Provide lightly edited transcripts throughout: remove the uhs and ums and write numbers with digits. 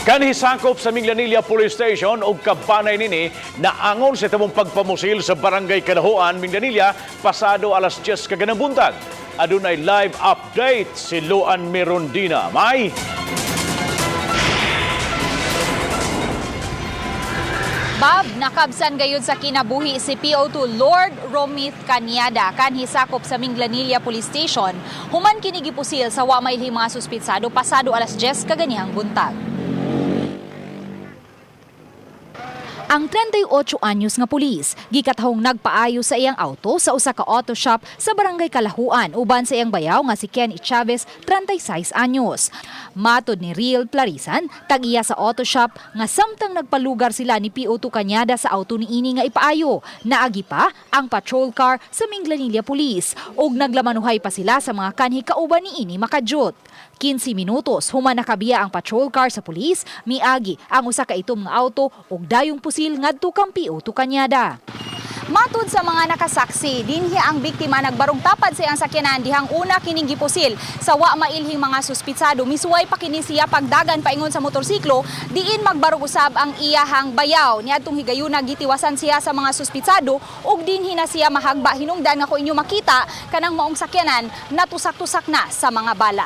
Kanhi sakop sa Minglanilla Police Station og kabanay nini naangon sa tabong pagpamusil sa Barangay Kalahoan, Minglanilla, pasado alas 10 kaganang buntag. Adunay live update si Luan Mirondina. May! Bob, nakabsan gayud sa kinabuhi si PO2 Lord Romith Caniada kanhi sakop sa Minglanilla Police Station. Human kini gipusil sa wa may mga suspitsado pasado alas 10 kaganihang buntag. Ang 38 anyos nga pulis, gikatahong nagpaayo sa iyang auto sa usa ka auto shop sa Barangay Kalahuan uban sa iyang bayaw nga si Ken E. Chavez, 36 anyos. Matod ni Real Plarisan, tag-iya sa auto shop nga samtang nagpalugar sila ni PO2 Cañada sa auto niini nga ipaayo. Naagi pa ang patrol car sa Minglanilla Police ug naglamanuhay pa sila sa mga kanhi kauban niini makadyot. 15 minutos human nakabiya ang patrol car sa pulis, miagi ang usa ka itom nga auto ug dayong pusil ngadto kang PO2 Cañada. Matud sa mga nakasaksi, dinhi ang biktima nagbarong tapad sa iyang sakyanan dihang una kining gipusil sa wa mailhing mga suspitsado. Misuway pa kini siya pagdagan paingon sa motorsiklo, diin magbarog usab ang iyahang bayaw. Niadtong higayuna gitiwasan siya sa mga suspitsado ug dinhi na siya mahagba hinungdan nga kung inyo makita kanang maong sakyanan natusak-tusak na sa mga bala.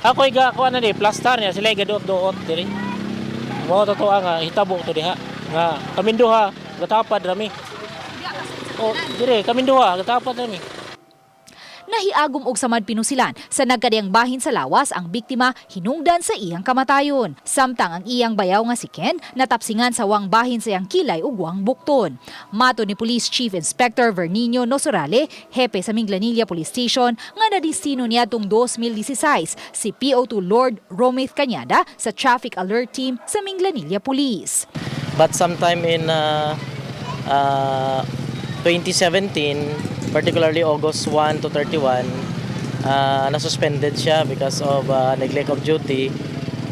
Ako ga kuan na ni plaster niya sila gaduot-duot diri. Mao totoo nga hitabo to diha nga kamin duha gatapad rami. O dire kamin duha gatapad rami. Nahiagom og samad pinusilan sa nagkadiyang bahin sa lawas ang biktima hinungdan sa iyang kamatayon. Samtang ang iyang bayaw nga si Ken natapsingan sa wang bahin sa iyang kilay ug wang bukton. Mato ni Police Chief Inspector Vernino Nosorale, hepe sa Minglanilla Police Station nga nadistino niya tong 2016 si PO2 Lord Romith Cañada sa Traffic Alert Team sa Minglanilla Police. But sometime in 2017, particularly August 1 to 31, na-suspended siya because of neglect of duty.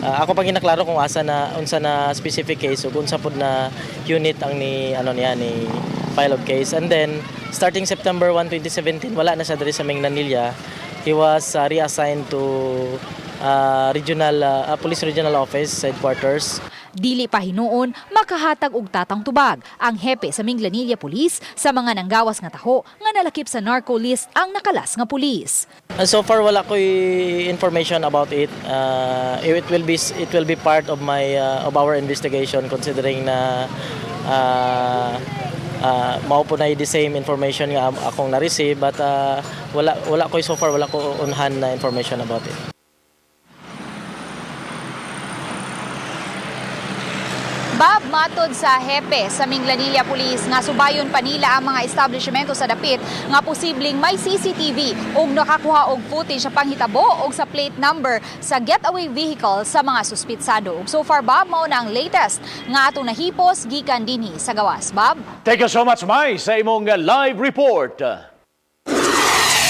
Ako pang ginaklaro kung asa na unsa na specific case ug unsa pud na unit ang ni ano niya ni file of case. And then starting September 1, 2017, wala na siya diri sa Minglanilla. He was reassigned to regional police regional office headquarters. Dili pa hinuon makahatag og tatang tubag ang hepe sa Minglanilla Police sa mga nanggawas nga taho nga nalakip sa narco list ang nakalas nga pulis. And so far wala ko'y information about it. It will be part of my of our investigation, considering na mao po na the same information nga akong na-receive, but wala ko'y, so far wala ko on hand na information about it. Bob, matod sa hepe sa Minglanilla Police nga subayon pa nila ang mga establishmento sa dapit nga posibleng may CCTV ug nakakuha og footage sa panghitabo og sa plate number sa getaway vehicle sa mga suspitsado. Ug so far, Bob, mao na ang latest nga atong nahipos gikan dinhi sa gawas. Bob? Thank you so much, Mai, sa imong live report.